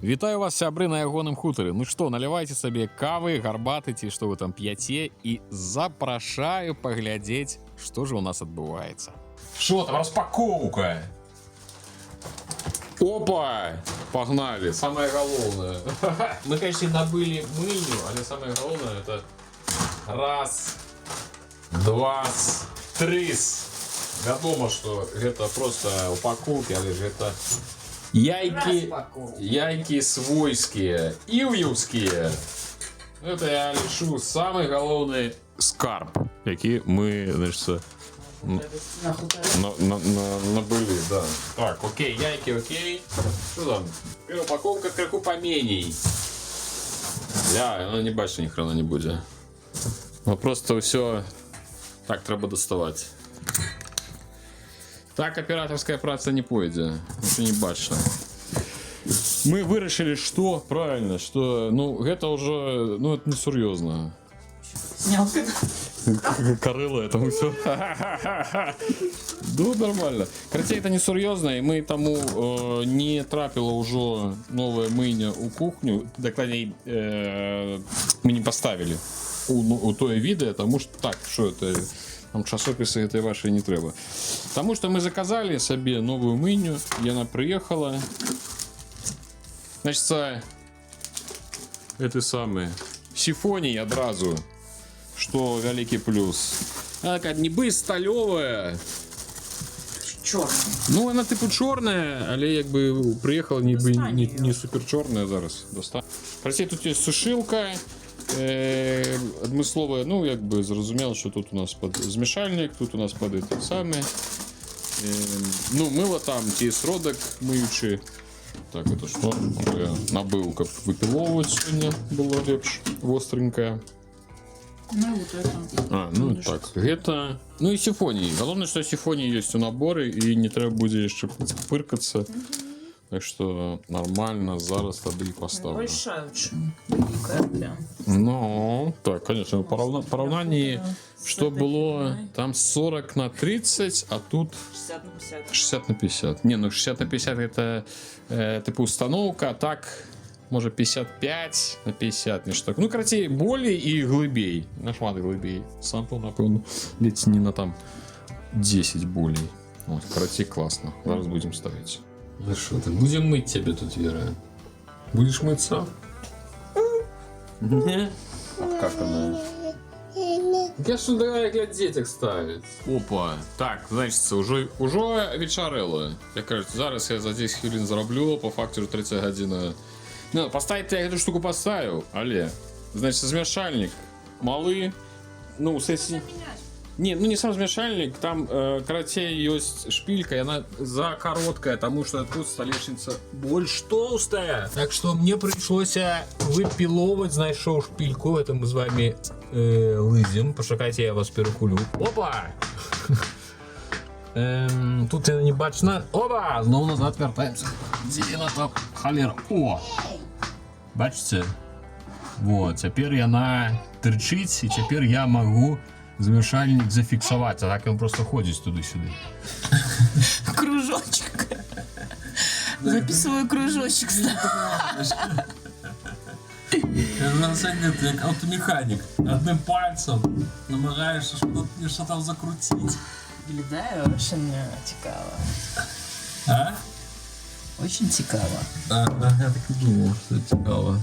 Вітаю вас, сябры, на ягоным хутары. Ну што, налівайце сабе кавы, гарбаты ці што вы там п'яце, і запрашаю паглядзець, што ж у нас адбываецца. Што там, распакоўка? Опа! Погнали! Самое галоўнае. Мы, конечно, набылі мыльню, але самое галоўнае — это раз, два, тры. Вядома, што гэта просто упаковки, але ж гэта яйкі, яйкі свойскія, іўеўскія. Это я лічу самы галоўны скарб, які мы, значит, набылі, да. Так, окей, яйкі, окей. Что там? Первая упаковка крыху поменей. Ля, ну не бачу, ні хрена не будзе. Ну просто ўсё так трэба даставаць. Так аператарская праца не пойдзе. Это не бачна. Мы вырашылі, что правильно, что, ну, гэта ўжо, ну, это несур'ёзна. Снял. Карыла это все. Ну, нормально. Карацей, это несур'ёзна, і мы таму не трапіла ўжо новая мыйня ў кухню. Дакладней, мы не паставілі ну, у тое відэа, таму што так, что это там, часопісы гэтай вашай не трэба. Таму што мы заказалі сабе новую мыйню, яна прыехала. Значит, это самы сіфоній адразу, што вялікі плюс. Она такая нібы сталёвая. Чорний. Ну, она типу чорная, але як бы прыехала нібы Достань её. не супер чорная зараз. Доста. Карацей, тут есть сушилка, адмысловая, ну, як бы зразумела, что тут у нас под змяшальнік, тут у нас под этот самы. Ну, мыло там, ці сродак мыючы. Так, это что? Я набыў, каб выпілоўваць сёння было лепш, востренькая. Ну, вот это. А, ну Будешь. так, гэта. Ну і сіфоній. Галоўнае, што сіфоній ёсць у наборы і не трэба будзе яшчэ пыркацца. Так што нормально, зараз тады і паставлю. Большая очень. Великая прям. Ну, так, конечно, параўнанні, С што этой было фигней. там 40 на 30, а тут 60 на 50. 60 на 50. Не, ну 60 на 50 — это типу установка, а так можа, 55 на 50, нешта так. Ну, карацей, болей і глыбей. Нашмат глыбей. Сампл, напэўна, ледзь не на там 10 болей. Вот, карацей, класна. Зараз будем ставить. Ну что ты, будем мыть тебе тут, Вера? Будешь мыться? Не? А как она? Я ж давай глядзець, як ставіць. Опа. Так, значит, ужо вечарэла. Я кажу, зараз я за 10 хвілін зраблю, по факту уже 3 гадзіна. Ну, паставіць я гэту штуку паставіў, але, значит, змяшальнік малы, ну, у сэнсе. Не, ну не сам змяшальнік, там, карацей, ёсць шпилька, и она за короткая, тому что тут столешница больш толстая. Так что мне пришлось выпілоўваць, знайшоў шпильку, это мы з вами лызем. Пачакайце, я вас перакулю. Опа! Тут яна не бачна. Опа! Зноў назад вяртаемся. Дзе яна там? Халера. О! Бачыце? Вот, цяпер яна тырчыць, і цяпер я магу змяшальнік зафіксаваць, а так ён просто ходзіць туды-сюды. Кружочек. Записываю кружочек. Я ты як аўтамеханік. Адным пальцам намагаешся что там закруціць. Выглядае очень цікава. А? Очень цікава. А, я так і думаў, што цікава.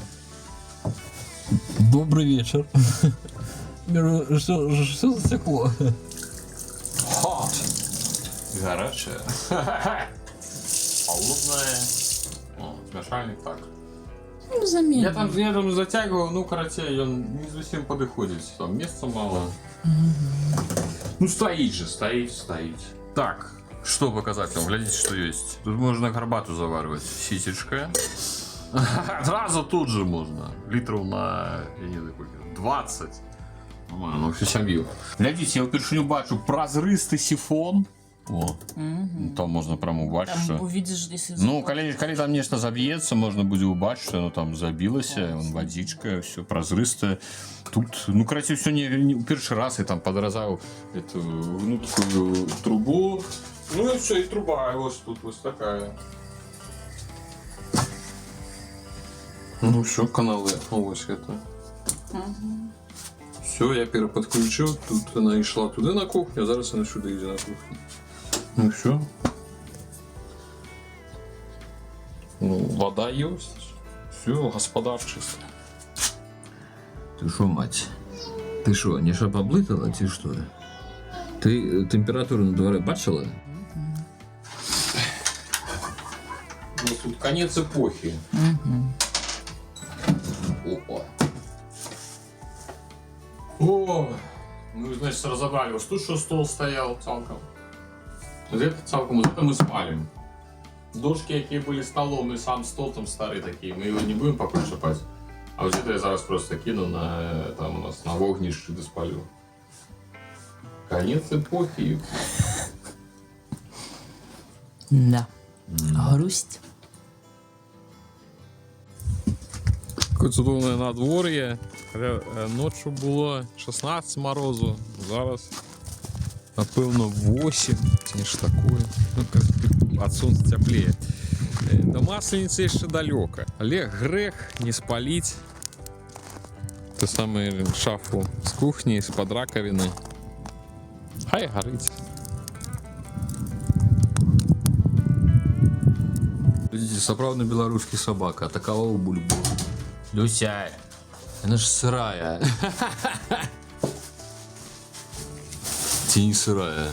Добрый вечер. Что затекло? Hot. Горячая. Холодная. О, змяшальнік так. Ну, заменим. Я там затягивал, ну, карацей, он не зусім падыходзіць. Там места мало. Ну, стоит же, стоит, стоит. Так, что показать вам? Глядите, что есть. Тут можно гарбату заваривать. Ситечка. Сразу тут же можно. Литров на, я не знаю, сколько, 20. Нормально, ну, всю сям'ю. Глядите, я ўпершыню бачу празрысты сифон. О, ну, там можно прямо убачыць, Там что. увидишь, если. Ну, калі там нешта заб'ецца, можна будзе ўбачыць, што яно там забілася, вон вадзічка, все празрыстае. Тут, ну, карацей, все не ў першы раз я там падразаў эту гнуткую трубу. Ну і все, і труба вось тут вось такая. Ну все, каналы. Ось это. Все, я переподключив. Тут вона йшла туди на кухню, а зараз вона сюди йде на кухню. Ну все. Ну, вода есть. Все, господар чисто. Ты шо, мать? Ты шо, не шо поблытала, ці што? Ты температуру на дворе бачила? Ну, тут конец эпохи. Опа. О, ну, значит, разобрали. Вот тут что стол стоял цалком. Вот это цалком, вот это мы спалим. Дошки, какие были столом, и сам стол там старый такие, мы его не будем пока шипать. А вот это я зараз просто кину на, там у нас на вогнище да спалю. Конец эпохи. Да. Грусть. Такое цудоўнае надвор'е. Ноччу было 16 морозу, зараз напэўна 8 ці нешта такое. Ну, ад сонца цяплее. Да Масленіцы яшчэ далёка. Але грэх не спаліць ту самую шафу з кухні, з-пад ракавіны. Хай гарыць. Глядзіце, сапраўдны беларускі сабака атакаваў бульбу. Люся, яна ж сырая. Ці не сырая?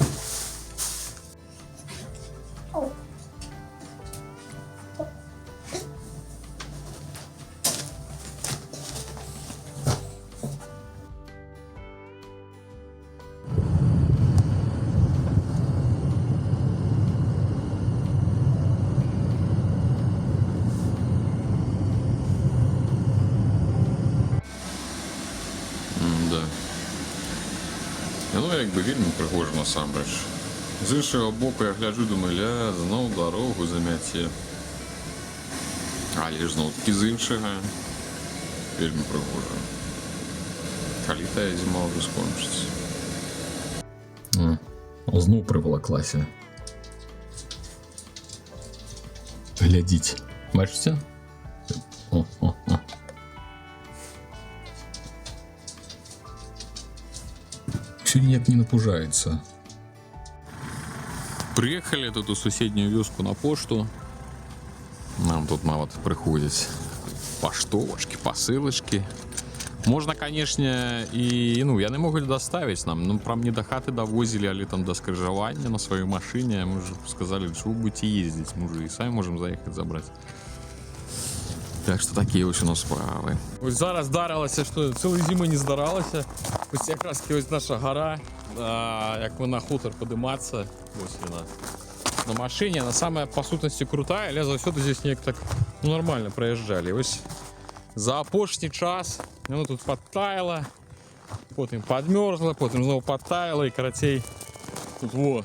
Да. Ну, як бы вельмі прыгожа насамрэч. З іншага боку я гляджу, думаю, ля, зноў дарогу замяце. Але ж зноў-такі з іншага вельмі прыгожа. Калі тая зіма ўжо скончыцца? Зноў прывалаклася. Глядзіце. Бачыце? О, о, о. Все ніяк не напужаецца. Приехали тут у суседнюю вёску на пошту. Нам тут нават прыходзяць паштовачкі, пасылачкі. Можна, конечно, і, ну, яны могуць даставіць нам. Ну, прям не до хаты давозілі, але там до скрыжавання на сваёй машине. Мы же сказали, что вы будете ездить. Мы же и сами можем заехать забрать. Так что такие ось у нас справы. Ось зараз здарылася, што цэлую зіму не здаралася. Ось якраз таки ось наша гора, як мы на хутар падымацца, ось яна. На машине, она самая по сутнасці крутая, але заўсёды здесь неяк так, ну, нормально проезжали. Ось за апошні час яно тут подтаяла, потым подмерзла, потым зноў подтаяла, і карацей тут во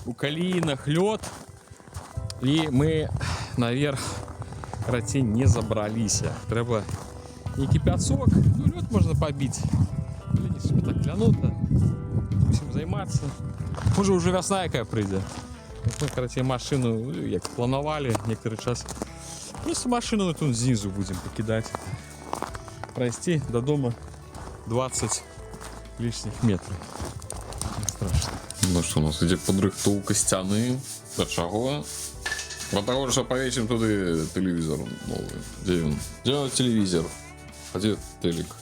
у калінах лёд, і мы наверх, карацей, не забраліся. Трэба нейкі пясок, ну, лёд можна пабіць. Але не супер так клянута. Мусім займацца. Можа, ўжо вясна якая прыйдзе. Мы, карацей, машину, ну, як планавалі некаторы час. Просто машину тут знізу будем покидать. Пройти до дома 20 лишних метров. Не страшно. Ну что, у нас ідзе падрыхтоўка сцяны. Да чаго? Бо таго, што павесім туды тэлевізор новы. Дзе ён? Дзе у нас тэлевізор? А дзе тэлек?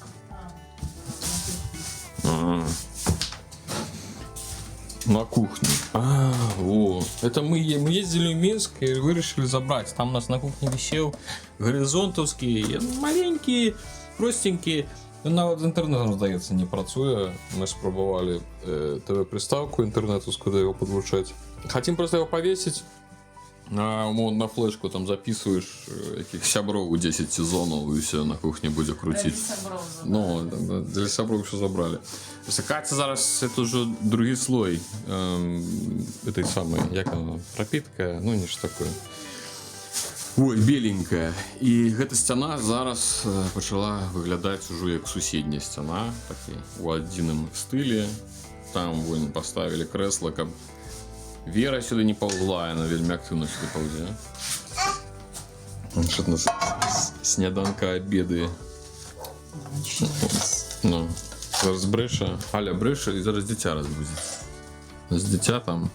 А. На кухне. А, во. Это мы ездили в Минск и вырашили забрать. Там у нас на кухне висел горизонтовский, маленький, простенький. Ён нават з інтэрнэтам, здаецца, не працуе. Мы спрабавалі ТВ-приставку інтэрнэтаўскую да яго падлучаць. Хотим просто его повесить на, умоўна, на флешку там записываешь якіх сяброў у 10 сезонаў, і все на кухне будзе круціць. Ну, да, для сяброў все забрали. Просто Катя зараз, это уже другі слой этой самой, як она, пропитка, ну, нешта такое. Ой, беленькая. І гэта сцяна зараз пачала выглядаць ужо як суседняя сцяна, такі у адзіным стылі. Там вон поставили крэсла, каб Вера сюды не паўзла, яна вельмі актыўна сюды паўзе. Что нас Сняданка обеды. Ну, зараз брэша. Аля брэша і зараз дзіця разбудзіць. З дзіця там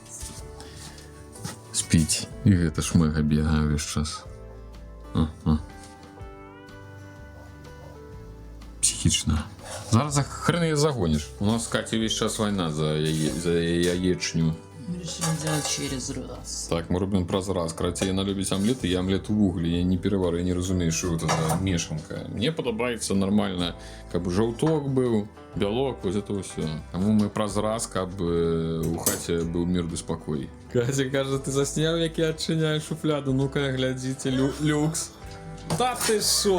спіць. І гэта шмыга бегае ўвесь час. А. Псіхічна. Зараз за хрен яе загоніш. У нас з Катей увесь час вайна за яечню. Мы решили делать через раз. Так, мы робім праз раз. Карацей, яна любіць амлет, і я амлет увогуле я не перавару, я не разумею, што гэта за мешанка. Мне падабаецца нармальна, каб жаўток быў, бялок, вось это ўсё. Таму мы праз раз, каб у хаце быў мір ды спакой. Катя кажа, ты засняў, як я адчыняю шуфляду. Ну-ка, глядзіце, люкс. Та ты шо?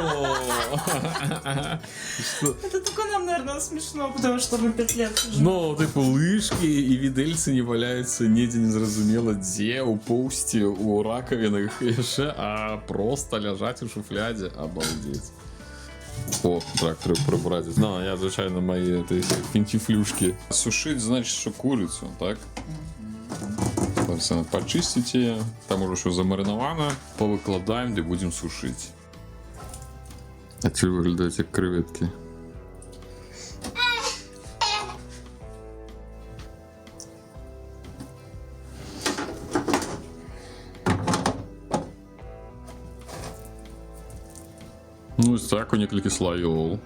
Што? Это только нам, наверное, смешно, потому что мы 5 лет уже. Ну, тыпу, лыжкі і відэльцы не валяюцца недзе незразумела дзе, у поўсці, у ракавінах яшчэ, а просто ляжаць у шуфлядзе, обалдеть. О, трактор прыбраць. Ну, я, звычайна, мае фінціфлюшкі. Сушыць, значит, что курицу, так? Зараз пачысціць яе, там ужо ўсё замарынавана, павыкладаем, ды будзем сушыць. Адсюль выглядаюць як крэветкі. Ну, ось так, у некалькі слоёў.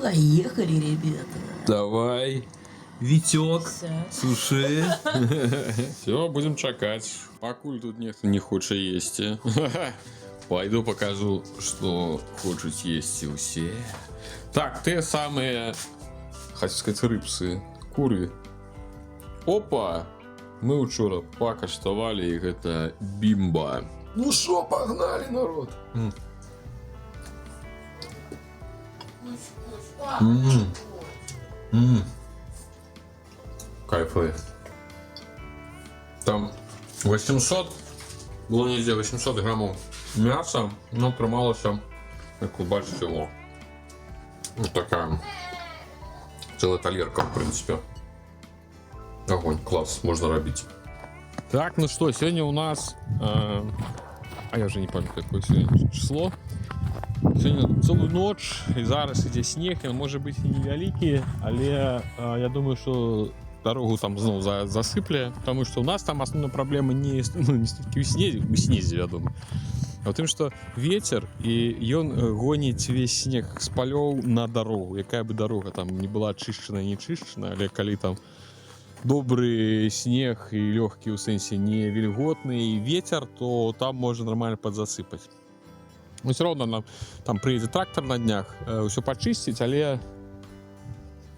Поехали, ребята. Давай, Витек, Всё. суши. Все, будем чакаць. Пакуль тут нехта не хоча есці. Пойду покажу, что хочуць есці ўсе. Так, те самые, хочу сказать, рыбсы, куры. Опа! Мы учора пакаштавалі, і гэта бімба. Ну шо, погнали, народ! М. М. Кайфует. Там 800, было недзе 800 граммов мяса, но трымалася, як вы бачыце, о. Вот такая целая талерка, в принципе. Огонь, класс, можно рабіць. Так, ну что, сегодня у нас... а я уже не помню, какое сегодня число. Сегодня целую ночь, і зараз ідзе снег, ён можа быць і невялікі, але я думаю, что дарогу там зноў засыпле, потому что у нас там асноўная праблема не, ну, не столькі ў снезе, у снезе, вядома, а ў тым, што ветер, і ён гоніць весь снег з палёў на дарогу, якая бы дарога там не была чышчана, не чышчана, але калі там добры снег і лёгкі, ў сэнсе не вільготны, і ветер, то там можна нормально падзасыпаць. Ну, все роўна нам там прыедзе трактор на днях, ўсё пачысціць, але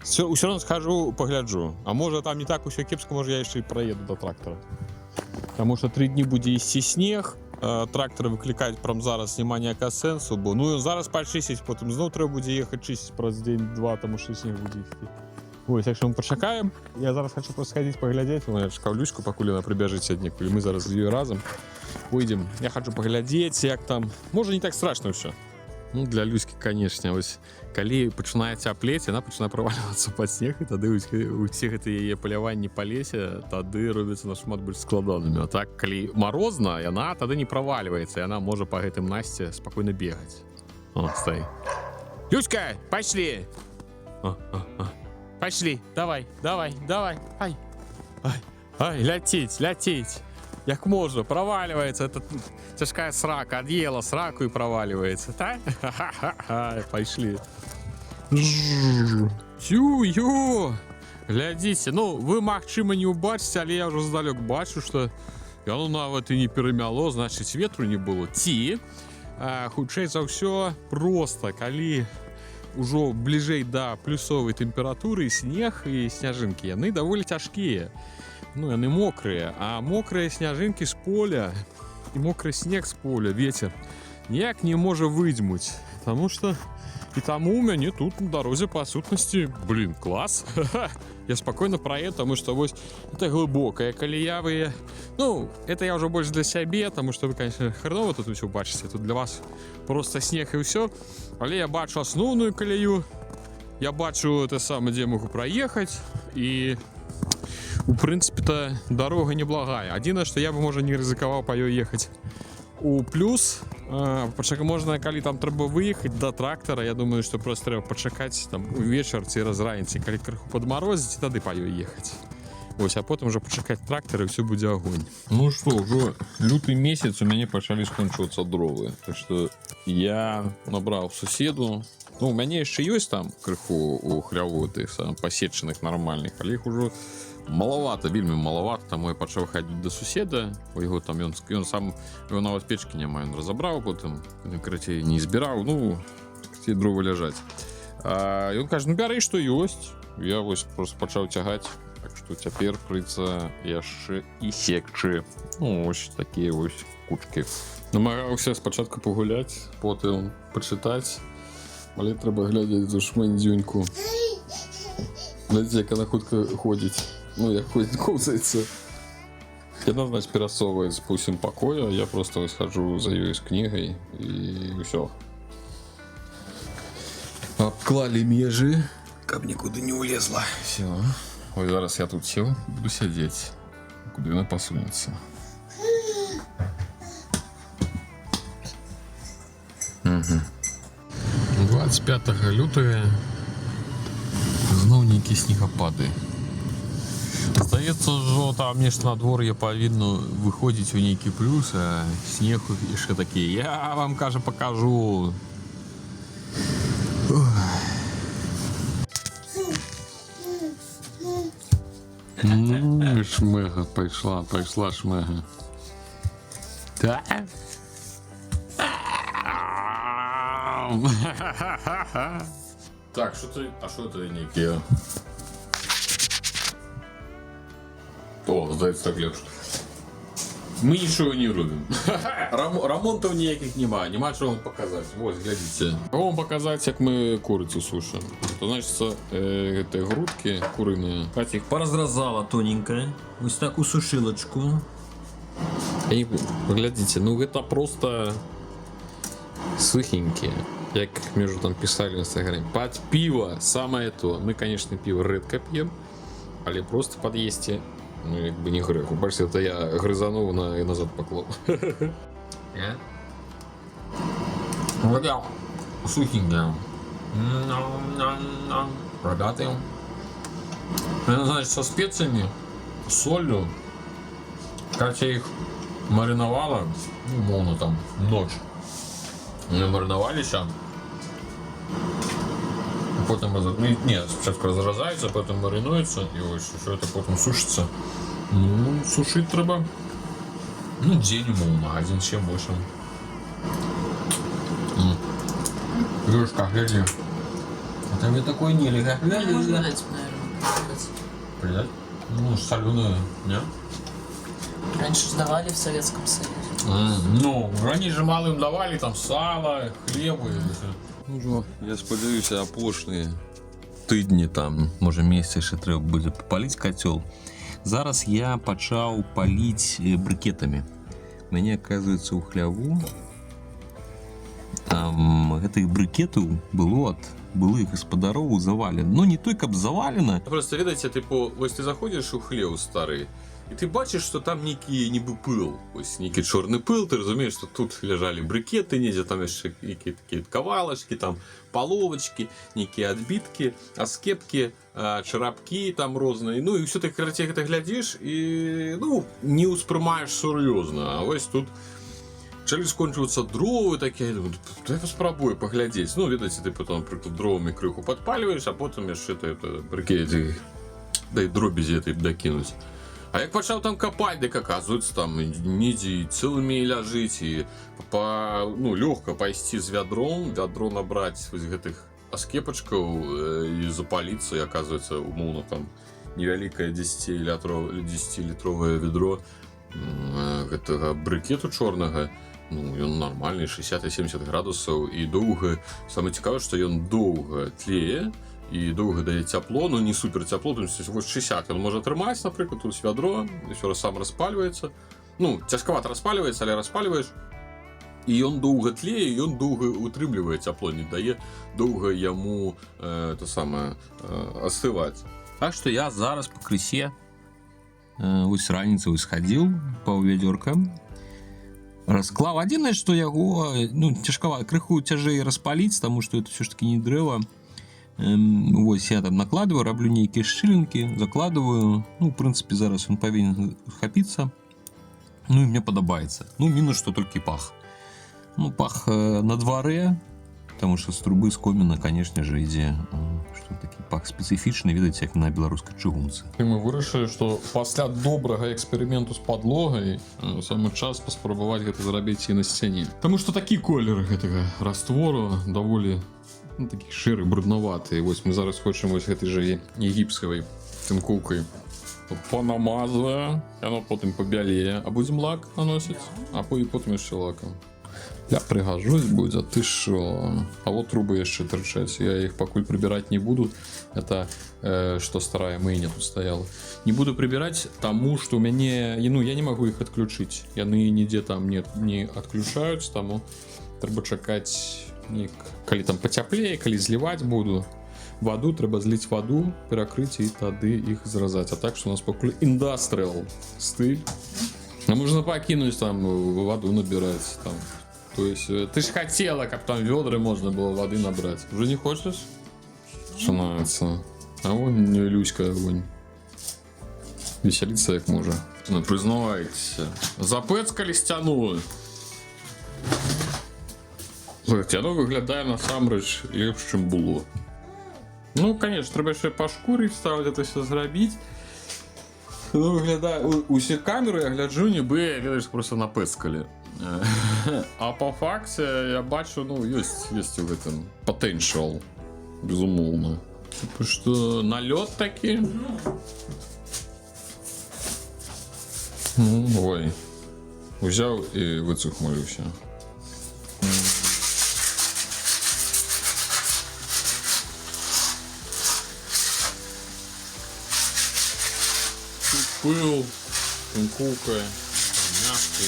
ўсё роўна схожу, пагляджу. А можа, там не так усё кепска, можа, я яшчэ і праеду до трактора. Таму что 3 дні будзе ісці снег, трактор выклікаць прям зараз няма ніякага сэнсу, бо ну зараз пачысціць, потым зноў трэба будзе ехаць чысціць праз дзень-два, таму што снег будзе ісці. Ось, так што мы пачакаем. Я зараз хочу просто схадзіць паглядзець. Ну, я чакаў Люську, пакуль яна прыбяжыць аднекуль. Мы зараз з ёй разам пойдзем. Я хочу паглядзець, як там. Можа, не так страшно ўсё. Ну, для Люські, конечно, ось калі пачынае цяплець, яна пачынае правальвацца пад снег, і тады усе гэтыя яе паляванні па лесе тады робяцца нашмат больш складанымі. А так, калі марозна, яна тады не правальваецца, яна можа па гэтым насце спакойна бегаць. О, стой. Люська, пошли! О, о, о. Пошли, давай, давай, давай. Ай, ай, ай, ляціць, ляціць. Як можна, проваливается. Это цяжкая срака, ад'ела сраку и проваливается. Так? Ха-ха-ха, пошли. Цю-ю! Глядзіце, ну, вы, магчыма, не ўбачыце, але я ўжо здалёк бачу, што яно нават і не перамяло, значыць, ветру не было. Ці, хутчэй за ўсё, проста, калі ўжо бліжэй да плюсовай тэмпературы, снег і сняжынкі, яны даволі цяжкія. Ну, яны мокрыя, а мокрыя сняжынкі з поля і мокры снег з поля ветер ніяк не можа выдзьмуць. Таму што і таму у мяне тут на дарозе па сутнасці, блин, клас. Я спакойна праеду, таму што вось это глыбокая калея. Вы, ну, это я ўжо больш для сябе, таму што вы, конечно, хреново тут усё бачыце, тут для вас просто снег і ўсё. Але я бачу асноўную каляю, я бачу те самае, дзе я могу праехаць, і у прынцыпе-то дарога неблагая. Адзінае, што я бы, можа, не рызыкаваў па ёй ехаць у плюс. Пачак можна, калі там трэба выехаць да трактара, я думаю, што просто трэба пачакаць там увечар ці разраніцы, калі крыху падмарозіць, і тады па ёй ехаць. Вось, а потым уже пачакаць трактар, і ўсё будзе агонь. Ну што, ўжо люты месяц, у мяне пачалі скончвацца дровы. Так што я набраў суседу. Ну, у мяне яшчэ ёсць там крыху у хляву тых сам пасечаных нармальных, але іх ужо малавата, вельмі малавата, таму я пачаў хадзіць да суседа, у яго там ён сам, его нават печкі няма, ён разабраў потым, ну, карацей, не збіраў, ну, ці дровы ляжаць. А, ён кажа: «Ну бяры, што ёсць». Я вось просто пачаў цягаць. Так што цяпер прыйдзецца яшчэ і секчы. Ну, ось такія вось кучкі. Намагаўся спачатку пагуляць, потым пачытаць. Але трэба глядзець за шмэндзюньку. Глядзіце, як она хутка ходзіць. Ну, як ходзіць, коўзаецца. Яна, значит, перасоўваецца па ўсім пакою, а я просто вось хаджу за ёй з кнігай, і ўсё. Абклалі межы, каб нікуды не улезла. Всё. Ой, зараз я тут сел, буду сядзець. Куды яна пасунецца. Угу. 25 лютага зноў нейкія снегапады. Здаецца, ўжо там нешта надвор'е павінна выходзіць у нейкі плюс, а снег яшчэ такі. Я вам, кажа, пакажу. Ну, шмега пайшла, пайшла шмега. Так. Так, что ты? А что это некие? О, здаецца, так лепш. Мы нічога не робім. Рамонтаў ніякіх няма, няма чаго вам паказаць. Вось, глядзіце. Могу вам паказаць, як мы курыцу сушым. То значится, гэтыя грудкі курыныя. Катя их поразразала тоненько. Вот так у сушилочку. І глядзіце, ну гэта просто сухенькие. Як мне уже там писали в Инстаграме. Под пиво самое то. Мы, конечно, пиво редко пьем, але просто подъесьте. Ну, як бы не грэх. Бачыце, это я грызануў на и назад поклал. Вода сухенькая. Рогатые. Это значит со специями, солью. Катя их мариновала, ну, умоўна, там, ночь. Они мариновались, а потом, ну, не, спачатку разразаюцца, потом маринуются, и ось всё это потом сушится. Ну, сушить трэба, ну, дзень, умоўна, 1, 7, 8. Юшка, гляди. А там такое нельзя. Можно дать, наверное, попробовать. Придать? Ну, соленую, не? Раньше же давали в Советском Союзе. Ну, раней же малым давали там сало, хлеб и всё. Ну, я спадзяюся, апошнія тыдні там, можа, месяц яшчэ трэба будзе паліць кацёл. Зараз я пачаў паліць брыкетамі. У мяне, оказывается, у хляву там гэтых брыкетаў было ад былых гаспадароў завалена. Ну, не той, каб завалена. Просто ведаеце, тыпу, вось ты заходзіш у хлеў стары, і ты бачыш, што там нейкі нібы пыл, ось нейкі чорны пыл, ты разумееш, што тут ляжалі брыкеты, недзе там яшчэ нейкія такія кавалачкі, там паловачкі, нейкія адбіткі, аскепкі, чарапкі там розныя. Ну і ўсё, ты, карацей, гэта глядзіш і, ну, не ўспрымаеш сур'ёзна. А вось тут пачалі скончвацца дровы такія, я думаю: «Дай паспрабую паглядзець». Ну, ведаеце, ты потом, напрыклад, дровамі крыху падпальваеш, а потым яшчэ ты это, брыкеты, дай дробязі этой дакінуць. А як пачаў там капаць, дык оказывается, там недзе і цэлымі ляжыць, і ну, лёгка пайсці з вядром, вядро набраць вось гэтых аскепачкаў і запаліцца, і оказывается, умоўна, там невялікае 10-літровае ведро гэтага брыкету чорнага, ну, ён нармальны, 60-70 градусаў, і доўга, самае цікавае, што ён доўга тлее. І доўга дае цяпло, ну, не супер цяпло, то есть вось 60 ён можа трымаць, напрыклад, тут вядро, і всё, сам распальваецца. Ну, цяжкавата распальваецца, але распальваеш. І ён доўга тлее, і ён доўга утрымлівае цяпло, не дае доўга яму то самае астываць. Так што я зараз пакрысе вось раніцай схадзіў, паўвядзёрка расклаў. Адзінае, што яго, ну, цяжкава, крыху цяжэй распаліць, таму што это всё ж таки не дрэва. Вось я там накладываю, раблю нейкія шчылінкі, закладываю. Ну, в прынцыпе, зараз ён павінен хапіцца. Ну і мне падабаецца. Ну, мінус, што толькі пах. Ну, пах на дварэ, потому что з трубы, з коміна, конечно же, ідзе, што такі пах спецыфічны, ведаеце, як на беларускай чыгунцы. І мы вырашылі, што пасля добрага эксперыменту з падлогай самы час паспрабаваць гэта зрабіць і на сцяне. Таму што такі колер гэтага раствору даволі, ну, такі шэры, бруднаваты. Вось мы зараз хочам вось гэтай жа егіпскавай тынкоўкай панамазвае, яно потым пабялее, а будзем лак наносіць, а і потым яшчэ лакам. Ля, прыгажосць будзе, ты шо? А вот трубы яшчэ тырчаць, я іх пакуль прыбіраць не буду. Это што старая мыйня тут стаяла. Не буду прыбіраць, таму што у мяне, ну, я не магу іх адключыць. Яны нідзе там не адключаюць, таму трэба чакаць неяк, калі там пацяплее, калі зліваць буду ваду, трэба зліць ваду, перакрыць і тады іх зразаць. А так што у нас пакуль індастрыал стыль. А можна пакінуць там ваду набіраць там. То есть ты ж хотела, каб там вёдры можно было воды набрать. Уже не хочешь? Начинается. А вон не Люська, вон. Веселится як можа. Ну, признавайтеся. Запэцкалі сцяну. Слухайте, яно выглядае насамрэч лепш, чым было. Ну, конечно, трэба яшчэ пашкурыць, ставіць, это все зрабіць. Ну, выглядае, усе камеры я гляджу, нібы, ведаеш, просто напэцкалі. А по факце я бачу, ну, ёсць у гэтым потэншал, безумоўна. Типу, што налёт такі. Ну, ой. Узяў і выцухмаліўся. Тут пыл, тынкоўка, мяккі.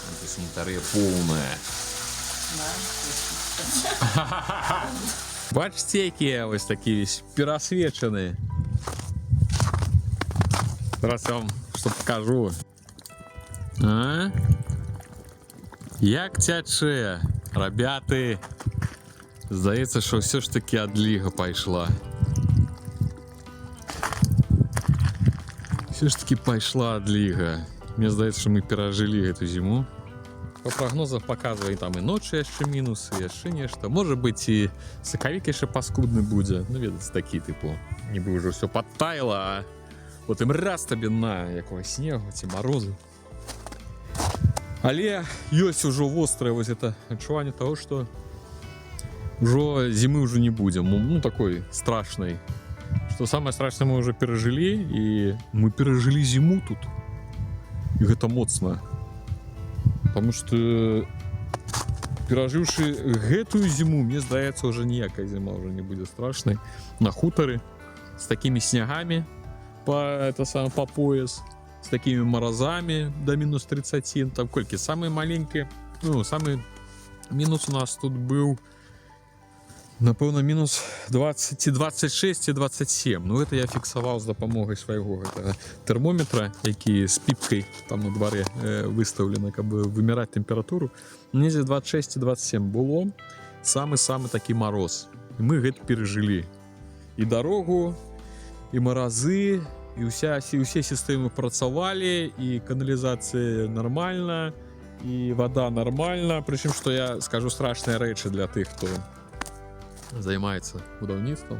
Антысанітарыя поўная. Да. Бачыце, якія вось такі весь перасвечаны. Зараз я вам што покажу. А? Як цячэ, рабяты. Здаецца, што ўсё ж таки адліга пайшла. Всё ж таки пайшла адліга. Мне здаецца, што мы перажылі гэту зіму. Па прагнозах паказвае там і ночы яшчэ мінусы, яшчэ нешта. Можа быць, і сакавік яшчэ паскудны будзе. Ну, ведаеце, такі, тыпу, нібы ўжо ўсё падтаяла, а потым раз табе на якога снегу ці марозу. Але ёсць ужо вострае вось это адчуванне таго, што ўжо зімы ўжо не будзе. Ну, такой страшнай. Што самае страшнае мы ўжо перажылі, і мы перажылі зіму тут. І гэта моцна. Таму што, перажыўшы гэтую зіму, мне здаецца, ўжо ніякая зіма ўжо не будзе страшнай. На хутары з такімі снягамі по это самое, по пояс, с такими морозами до минус 30, там колькі самый маленький, ну, самый минус у нас тут был, напэўна, минус 20 ці 26 ці 27. Ну, это я фіксаваў з дапамогай свайго гэтага тэрмометра, які з піпкай там на дварэ выстаўлена, каб вымераць тэмпературу. Недзе 26 ці 27 было самы-самы такі мароз. І мы гэта перажылі. І дарогу, і маразы, і усе сістэмы працавалі, і каналізацыя нармальна, і вода нармальна. Прычым, што я скажу страшныя рэчы для тых, хто займаецца будаўніцтвам.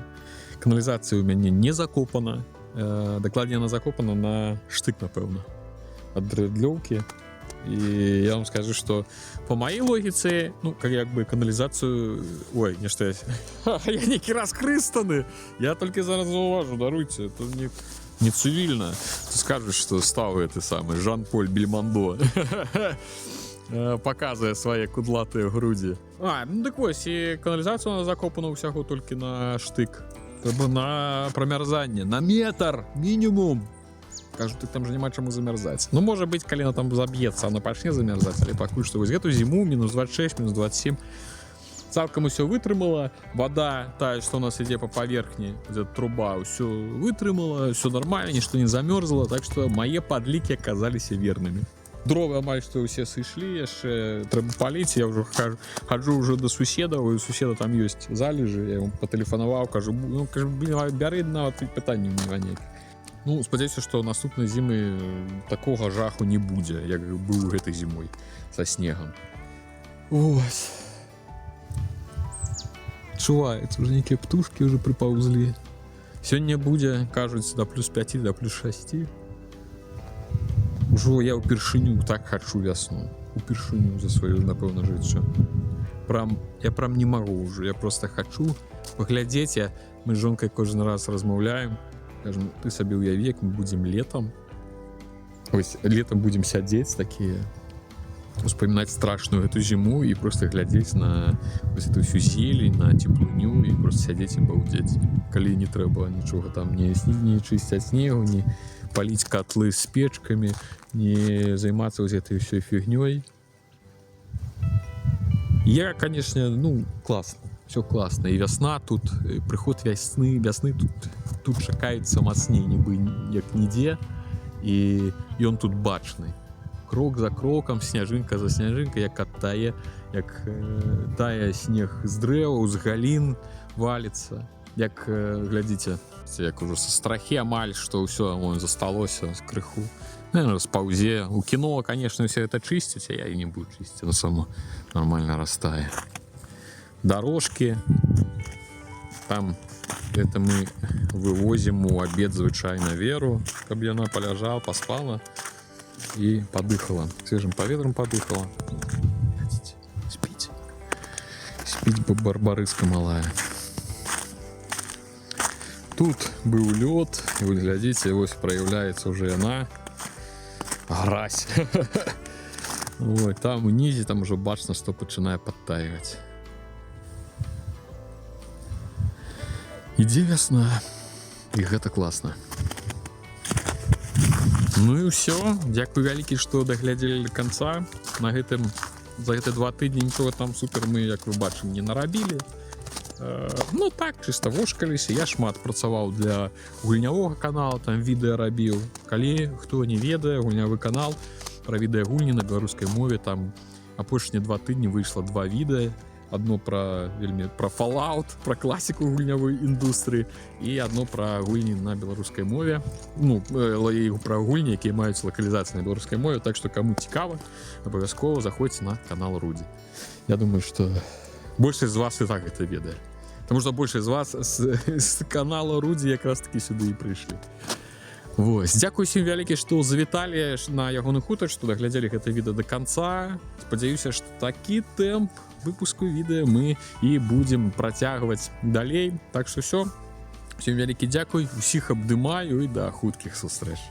Каналізацыя ў мяне не закопана. Дакладней, она закопана на штык, напэўна, ад дрыдлёўкі. І я вам скажу, что по моей логіцы, ну, как як бы каналізацыю. Ой, нешта я нейкі раскрыстаны. Я толькі зараз заўважу, даруйце, это не цывільна. Ты скажешь, что стаў гэты самы Жан-Поль Бельмондо. Показывае свае кудлатыя грудзі. А, ну дык вось, і каналізацыя у нас закопана ўсяго толькі на штык. Трэба на прамярзанне на метр мінімум. Кажу, ты там же няма чаму замярзаць. Ну, можа быть, калі она там заб'ецца, она пачне замярзаць, але пакуль што вось гэту зіму мінус 26, мінус 27 цалкам усё вытрымала. Вода тая, што у нас ідзе по паверхні, дзе труба, ўсё вытрымала, все нормально, нішто не замёрзла, так что мае падлікі аказаліся вернымі. Дровы амаль што ўсе сышлі, яшчэ трэба паліць. Я ўжо хаджу ўжо да суседаў, і у суседа там ёсць залежы, я ему патэлефанаваў, кажу: «Ну, кажу, блин, бяры, нават і пытанняў няма ніякіх». Ну, спадзяюся, што наступнай зімы такога жаху не будзе, як быў гэтай зімой са снегам. Ось. Чуваецца, уже нейкія птушкі уже прыпаўзлі. Сёння будзе, кажуць, да плюс 5, да плюс 6. Ужо я ўпершыню так хачу вясну. Упершыню за сваё, напэўна, жыццё. Прям, я прям не магу ўжо, я просто хачу паглядзець. Мы з жонкай кожны раз размаўляем, кажам: «Ты сабе ўяві, як мы будзем летом. Ось летом будзем сядзець такія, успамінаць страшную эту зіму і просто глядзець на вось эту всю зелень, на цеплыню і просто сядзець і балдзець, калі не трэба нічога там не чысціць снегу, не паліць котлы з печкамі, не займацца вось этой всей фігнёй». Я, конечно, ну, классно, все классно, і вясна тут, і прыход вясны тут чакаецца мацней, нібы як нідзе, і ён тут бачны крок за крокам, сняжынка за сняжынкай, як адтае, як тае снег з дрэваў, з галін валіцца, як глядзіце, як ужо са страхі амаль што ўсё вон засталося з крыху. Наверное, спаўзе. У кіно, конечно, все это чысціць, а я і не буду чысціць, оно само нормально растае. Дорожки там, это мы вывозім у обед звычайна Веру, каб яна паляжала, паспала і падыхала, свежым паветрам падыхала. Глядзіце, спіць, спіць, бо барбарыска малая. Тут быў лёд, і вот глядзіце, вось праяўляецца уже яна, гразь. Ой, там унізе, там уже бачна, што пачынае падтаиваць. Ідзе вясна, і гэта класна. Ну і ўсё. Дзякуй вялікі, што даглядзелі до конца. На гэтым за гэты 2 тыдні нічога там супер мы, як вы бачым, не нарабілі. Ну так, чыста вошкаліся. Я шмат працаваў для гульнявога канала, там відэа рабіў. Калі хто не ведае, гульнявы канал пра відэагульні на беларускай мове, там апошнія 2 тыдні выйшла два відэа: одно пра вельмі пра Fallout, пра класіку гульнявой індустрыі, і одно пра гульні на беларускай мове, ну, пра гульні, якія маюць лакалізацыю на беларускай мове. Так што каму цікава, абавязкова заходзьце на канал Рудзі. Я думаю, что большасць з вас і так гэта ведае. Потому что большасць з вас з канала Рудзі якраз таки сюды і прыйшлі. Вось, дзякуй усім вялікі, што завіталі на ягоны хутар, што даглядзелі гэта відэа до конца. Спадзяюся, што такі тэмп выпуску відэа мы і будзем працягваць далей. Так што ўсё. Усім вялікі дзякуй, усіх абдымаю і да хуткіх сустрэч.